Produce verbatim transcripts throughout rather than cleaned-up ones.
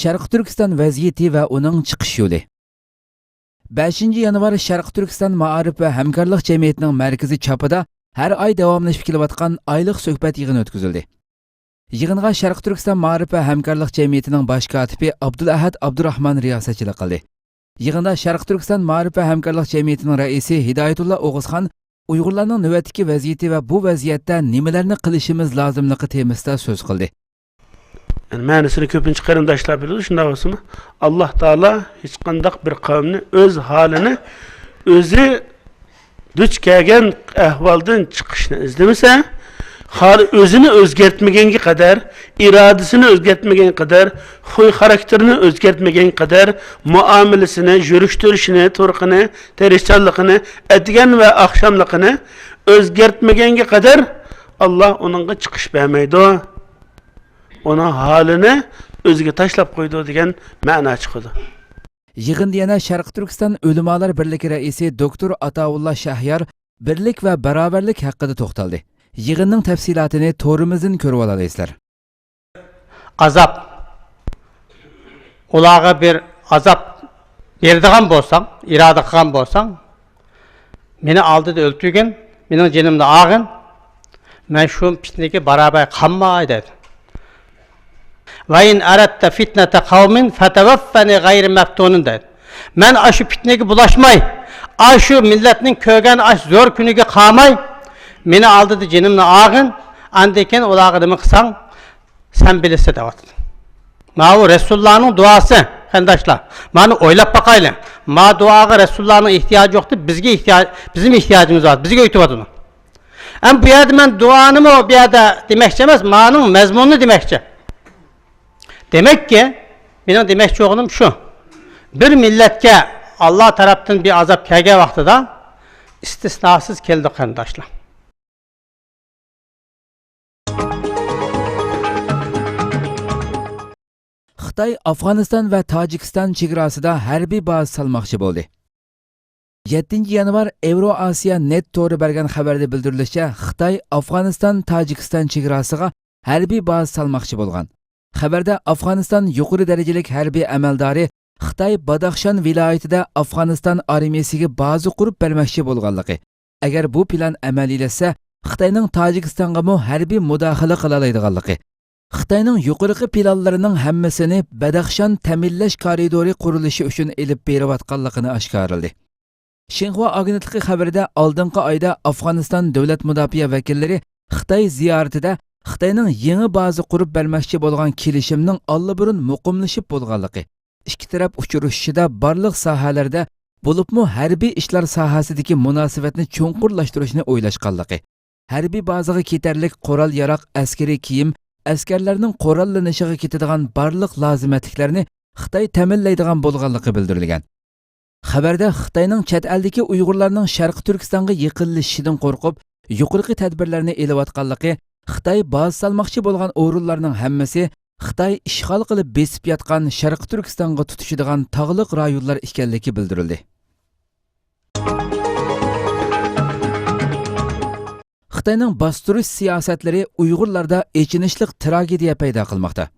شەرقىي تۈركىستان ۋەزىيىتى ۋە ئۇنىڭ چىقىش يولى. بەشىنچى يانۋار شەرقىي تۈركىستان مائارىپ ۋە ھەمكارلىق جەمئىيىتىنىڭ مەركىزىي چاپىدا ھەر ئاي داۋاملىشىپ كېلىۋاتقان ئايلىق سۆھبەت يىغىنى ئۆتكۈزۈلدى. يىغىنغا شەرقىي تۈركىستان مائارىپ ۋە ھەمكارلىق جەمئىيىتىنىڭ باش كاتىپى ئابدۇلئەھەد ئابدۇراخمان رىياسەتچىلىك قىلدى. يىغىندا شەرقىي تۈركىستان مائارىپ ۋە ھەمكارلىق جەمئىيىتىنىڭ رەئىسى ھىدايەتۇللا ئوغۇزخان ئۇيغۇرلارنىڭ نۆۋەتتىكى ۋەزىيىتى ۋە بۇ ۋەزىيەتتە نېمىلەرنى قىلىشىمىز لازىملىقى تېمىسىدا سۆز قىلدى. يەنى مەنىسىنى كۆپىنچە قېرىنداشلار بىلىدۇ، شۇنداق بولسىمۇ، ئاللاھ تائالا ھېچقانداق بىر قەۋمنى ئۆز ھالىنى، ئۆزى دۇچ كەلگەن ئەھۋالدىن چىقىشنى ئىزدىمىسە، خالى ئۆزىنى ئۆزگەرتمىگەنگە قەدەر، ئىرادىسىنى ئۆزگەرتمىگەنگە قەدەر، خۇي خاراكتېرىنى ئۆزگەرتمىگەنگە قەدەر، مۇئامىلىسىنى، يۈرۈشتۈرۈشىنى، تۇرقىنى، تىرىشچانلىقىنى، ئەتىگەن ۋە ئاخشاملىقىنى ئۆزگەرتمىگەنگە قەدەر، ئاللاھ ئۇنىڭغا چىقىش بەرمەيدۇ. ئۇنىڭ ھالىنى ئۆزىگە تاشلاپ قويىدۇ دېگەن مەنا چىقىدۇ. يىغىندا يەنە شەرقىي تۈركىستان ئۆلىمالار بىرلىكى رەئىسى دوكتور ئاتاۋۇللا شەھيار بىرلىك ۋە باراۋەرلىك ھەققىدە توختالدى. يىغىننىڭ تەپسىلاتىنى تورىمىزدىن كۆرۈۋالالايسىلەر. ئازاب، ئۇلارغا بىر ئازاب بېرىدىغان بولساڭ، ئىرادە قىلغان بولساڭ، مېنى ئالدىدا ئۆلتۈرگىن، مېنىڭ جېنىمنى ئالغىن، مەن شۇ پىتنىگە باراۋەر قالماي دەيدۇ. ۋەئىن ئەرەتتە فىتنەتە قەۋمىن فەتەۋەففەنى غەيرى مەفتۇنىن دەيدۇ. مەن ئاشۇ پىتنىگە بۇلاشماي، ئاشۇ مىللەتنىڭ كۆرگەن ئاشۇ زور كۈنىگە قالماي، مېنى ئالدىدا جېنىمنى ئالغىن، ئاندىن كېيىن ئۇلارغا نېمە قىلساڭ، سەن بىلىسەن دەۋاتىدۇ. ماۋۇ رەسۇلۇللانىڭ دۇئاسى، قېرىنداشلار. مانا ئويلاپ باقايلى. ما دۇئاغا رەسۇلۇللانىڭ ئېھتىياجى يوق دەپ، بىزگە ئېھتىياج، بىزنىڭ ئېھتىياجىمىز بار، بىزگە ئۆتۈۋاتىدۇ. ئەمما بۇ يەردە مەن دۇئانىمۇ بۇ يەردە دېمەكچى ئەمەس، مانىڭ مەزمۇنىنى دېمەكچى. دېمەككى، مېنىڭ دېمەكچى بولغىنىم شۇ. بىر مىللەتكە ئاللا تەرەپتىن بىر ئازاب كەلگەن ۋاقتىدا ئىستىسناسىز كېلىدۇ، قېرىنداشلار. خىتاي ئافغانىستان ۋە تاجىكىستان چېگراسىدا ھەربىي بازا سالماقچى بولدى. يەتتىنچى يانۋار ئەۋرو ئاسىيا نېت تورى بەرگەن خەۋەردە بىلدۈرۈلۈشىچە، خىتاي ئافغانىستان تاجىكىستان چېگراسىغا ھەربىي بازا سالماقچى بولغان. خەۋەردە ئافغانىستان يۇقىرى دەرىجىلىك ھەربىي ئەمەلدارى خىتاي باداخشان ۋىلايىتىدە ئافغانىستان ئارمىيىسىگە بازا قۇرۇپ بەرمەكچى بولغانلىقى، ئەگەر بۇ پىلان ئەمەلىيلەشسە، خىتاينىڭ تاجىكىستانغىمۇ ھەربىي مۇداخىلە قىلالايدىغانلىقى، خىتاينىڭ يۇقىرىقى پىلانلىرىنىڭ ھەممىسىنى بەدەخشان تەمىنلەش كارىدورى قۇرۇلۇشى ئۈچۈن ئېلىپ بېرىۋاتقانلىقىنى ئاشكارىلىدى. شىنخۇا ئاگېنتلىقى خەۋىرىدە، ئالدىنقى ئايدا ئافغانىستان دۆلەت مۇداپىئە ۋەكىللىرى خىتاي زىيارىتىدە خىتاينىڭ يېڭى بازا قۇرۇپ بەرمەكچى بولغان كېلىشىمنىڭ ئاللىبۇرۇن مۇقىملىشىپ بولغانلىقى، ئىككى تەرەپ ئۇچرىشىشىدا بارلىق ساھەلەردە، بولۇپمۇ ھەربىي ئىشلار ساھەسىدىكى مۇناسىۋەتنى چوڭقۇرلاشتۇرۇشنى ئويلاشقانلىقى، ھەربىي بازىغا كېتەرلىك قورال-ياراغ، ئەسكىرىي كىيىم، ئەسكەرلەرنىڭ قوراللىنىشىغا كېتىدىغان بارلىق لازىمەتلىكلەرنى خىتاي تەمىنلەيدىغان بولغانلىقى بىلدۈرۈلگەن. خەۋەردە خىتاينىڭ چەت ئەلدىكى ئۇيغۇرلارنىڭ شەرقىي تۈركىستانغا يېقىنلىشىشىدىن قورقۇپ، يۇقىرىقى تەدبىرلەرنى ئېلىۋاتقانلىقى، خىتاي بازا سالماقچى بولغان ئورۇنلارنىڭ ھەممىسى خىتاي ئىشغال قىلىپ بېسىپ ياتقان شەرقىي تۈركىستانغا تۇتىشىدىغان تاغلىق رايونلار ئىكەنلىكى بىلدۈرۈلدى. خىتاينىڭ باستۇرۇش سىياسەتلىرى ئۇيغۇرلاردا ئېچىنىشلىق تراگېدىيە پەيدا قىلماقتا.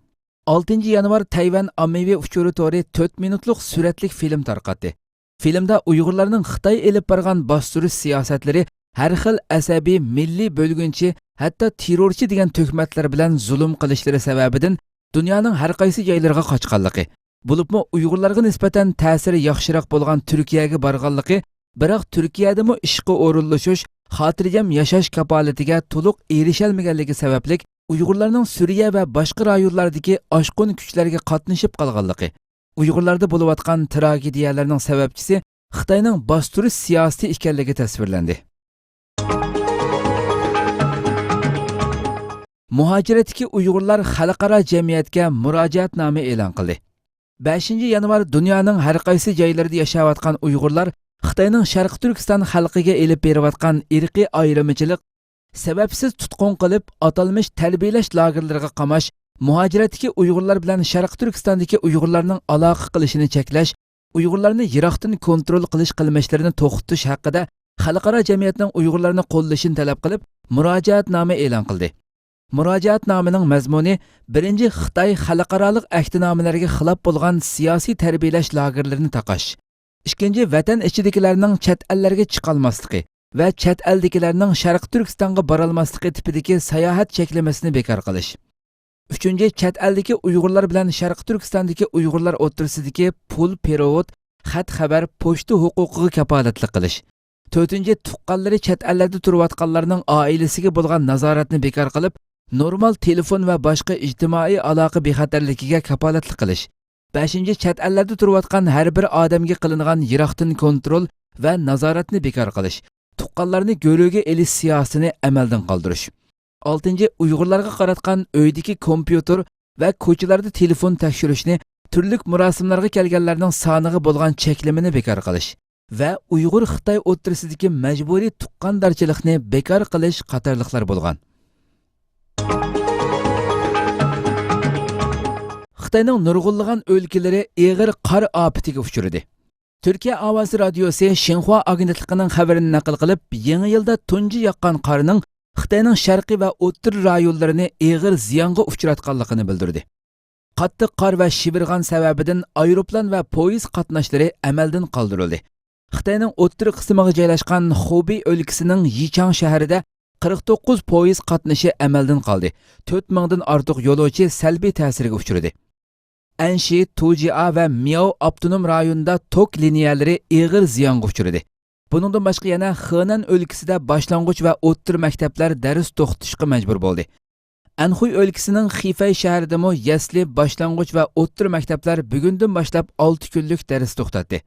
ئالتىنچى يانۋار تەيۋەن ئاممىۋى ئۇچۇرى تورى تۆت مىنۇتلۇق سۈرەتلىك فىلىم تارقاتتى. فىلىمدا ئۇيغۇرلارنىڭ خىتاي ئېلىپ بارغان باستۇرۇش سىياسەتلىرى، ھەر خىل ئەسەبىي، مىللىي بۆلگۈنچى، ھەتتا تېررورچى دېگەن تۆھمەتلەر بىلەن زۇلۇم قىلىشلىرى سەۋەبىدىن دۇنيانىڭ ھەر قايسى جايلىرىغا قاچقانلىقى، بولۇپمۇ ئۇيغۇرلارغا نىسبەتەن تەسىرى ياخشىراق بولغان تۈركىيەگە بارغانلىقى، بىراق تۈركىيەدىمۇ ئىشقا ئورۇنلىشىش، خاتىرجەم ياشاش كاپالىتىگە تولۇق ئېرىشەلمىگەنلىكى سەۋەبلىك، ئۇيغۇرلارنىڭ سۈرىيە ۋە باشقا رايونلاردىكى ئاشقۇن كۈچلەرگە قاتنىشىپ قالغانلىقى، ئۇيغۇرلاردا بولۇۋاتقان تراگېدىيەلەرنىڭ سەۋەبچىسى خىتاينىڭ باستۇرۇش سىياسىتى ئىكەنلىكى تەسۋىرلەندى. مۇھاجىرەتتىكى ئۇيغۇرلار خەلقئارا جەمئىيەتكە مۇراجىئەتنامە ئېلان قىلدى. بەشىنچى يانۋار دۇنيانىڭ ھەر قايسى جايلىرىدا ياشاۋاتقان ئۇيغۇرلار خىتاينىڭ شەرقىي تۈركىستان خەلقىگە ئېلىپ بېرىۋاتقان ئىرقىي ئايرىمىچىلىق، سەۋەبسىز تۇتقۇن قىلىپ، ئاتالمىش تەربىيەلەش لاگېرلىرىغا قاماش، مۇھاجىرەتتىكى ئۇيغۇرلار بىلەن شەرقىي تۈركىستاندىكى ئۇيغۇرلارنىڭ ئالاقە قىلىشىنى چەكلەش، ئۇيغۇرلارنى يىراقتىن كونترول قىلىش قىلمىشلىرىنى توختىتىش ھەققىدە خەلقئارا جەمئىيەتنىڭ ئۇيغۇرلارنى قوللىشىنى تەلەپ قىلىپ، مۇراجىئەتنامە ئېلان قىلدى. مۇراجىئەتنامىنىڭ مەزمۇنى بىرىنچى خىتاي خەلقئارالىق ئەھدىنامىلەرگە خىلاپ بولغان سىياسىي تەربىيەلەش لاگېرلىرىنى تاقاش. ئىككىنچى، ۋەتەن ئىچىدىكىلەرنىڭ چەت ئەللەرگە چىقالماسلىقى ۋە چەت ئەلدىكىلەرنىڭ شەرقىي تۈركىستانغا بارالماسلىقى تىپىدىكى ساياھەت چەكلىمىسىنى بىكار قىلىش. ئۈچىنچى، چەت ئەلدىكى ئۇيغۇرلار بىلەن شەرقىي تۈركىستاندىكى ئۇيغۇرلار ئوتتۇرىسىدىكى پۇل پېرېۋوت، خەت خەۋەر، پوچتا ھوقۇقىغا كاپالەتلىك قىلىش. تۆتىنچى، تۇغقانلىرى چەت ئەللەردە تۇرۇۋاتقانلارنىڭ ئائىلىسىگە بولغان نازارەتنى بىكار قىلىپ، نورمال تېلېفون ۋە باشقا ئىجتىمائىي ئالاقە بىخەتەرلىكىگە كاپالەتلىك قىلىش. بەشىنچى، چەت ئەللەردە تۇرۇۋاتقان ھەر بىر ئادەمگە قىلىنغان يىراقتىن كونترول ۋە نازارەتنى بىكار قىلىش، تۇغقانلارنى گۆرۈگە ئېلىش سىياسىتىنى ئەمەلدىن قالدۇرۇش. ئالتىنچى، ئۇيغۇرلارغا قاراتقان ئۆيدىكى كومپيۇتېر ۋە كوچىلاردا تېلېفون تەكشۈرۈشنى تۈرلۈك مۇراسىملارغا كەلگەنلەرنىڭ سانىغا بولغان چەكلىمىنى بىكار قىلىش ۋە ئۇيغۇر خىتاي ئوتتۇرىسىدىكى مەجبۇرىي تۇغقاندارچىلىقنى بىكار قىلىش قاتارلىقلار بولغان. خىتاينىڭ نۇرغۇنلىغان ئۆلكىلىرى ئېغىر قار ئاپىتىگە ئۇچرىدى. تۈركىيە ئاۋازى رادىيوسى شىنخۇا ئاگېنتلىقىنىڭ خەۋىرىنى نەقىل قىلىپ، يېڭى يىلدا تۇنجى ياغقان قارنىڭ خىتاينىڭ شەرقىي ۋە ئوتتۇرا رايونلىرىنى ئېغىر زىيانغا ئۇچراتقانلىقىنى بىلدۈردى. قاتتىق قار ۋە شىۋىرغان سەۋەبىدىن ئايروپىلان ۋە پويىز قاتناشلىرى ئەمەلدىن قالدۇرۇلدى. خىتاينىڭ ئوتتۇرا قىسمىغا جايلاشقان خۇبېي ئۆلكىسىنىڭ يىچاڭ شەھىرىدە قىرىق توققۇز پويىز قاتنىشى ئەمەلدىن قالدى. تۆت مىڭدىن ئارتۇق يولۇچى سەلبىي تەسىرگە ئۇچرىدى. ئەنشى، تۇجيا ۋە مياۋ ئاپتونوم رايونىدا توك لىنىيەلىرى ئېغىر زىيانغا ئۇچرىدى. بۇنىڭدىن باشقا يەنە خېنەن ئۆلكىسىدە باشلانغۇچ ۋە ئوتتۇرا مەكتەپلەر دەرس توختىتىشقا مەجبۇر بولدى. ئەنخۇي ئۆلكىسىنىڭ خىفەي شەھىرىدىمۇ يەسلى، باشلانغۇچ ۋە ئوتتۇرا مەكتەپلەر بۈگۈندىن باشلاپ ئالتە كۈنلۈك دەرس توختاتتى.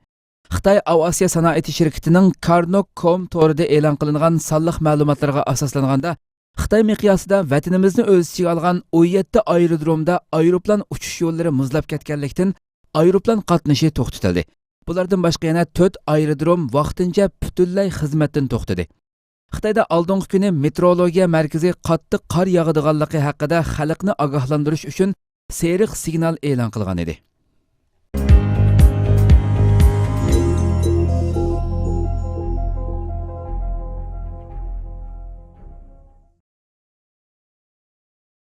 خىتاي ئاۋىئاتسىيە سانائىتى شىركىتىنىڭ كارنوك كوم تورىدا ئېلان قىلىنغان سانلىق مەلۇماتلارغا ئاساسلانغاندا، خىتاي مىقياسىدا ۋەتىنىمىزنى ئۆز ئىچىگە ئالغان ئون يەتتە ئايرودرومدا ئايروپىلان ئۇچۇش يوللىرى مۇزلاپ كەتكەنلىكتىن، ئايروپىلان قاتنىشى توختىتىلدى. بۇلاردىن باشقا يەنە تۆت ئايرودروم ۋاقتىنچە پۈتۈنلەي خىزمەتتىن توختىدى. خىتايدا ئالدىنقى كۈنى مېتېئورولوگىيە مەركىزى قاتتىق قار ياغىدىغانلىقى ھەققىدە خەلقنى ئاگاھلاندۇرۇش ئۈچۈن سېرىق سىگنال ئېلان قىلغان ئىدى.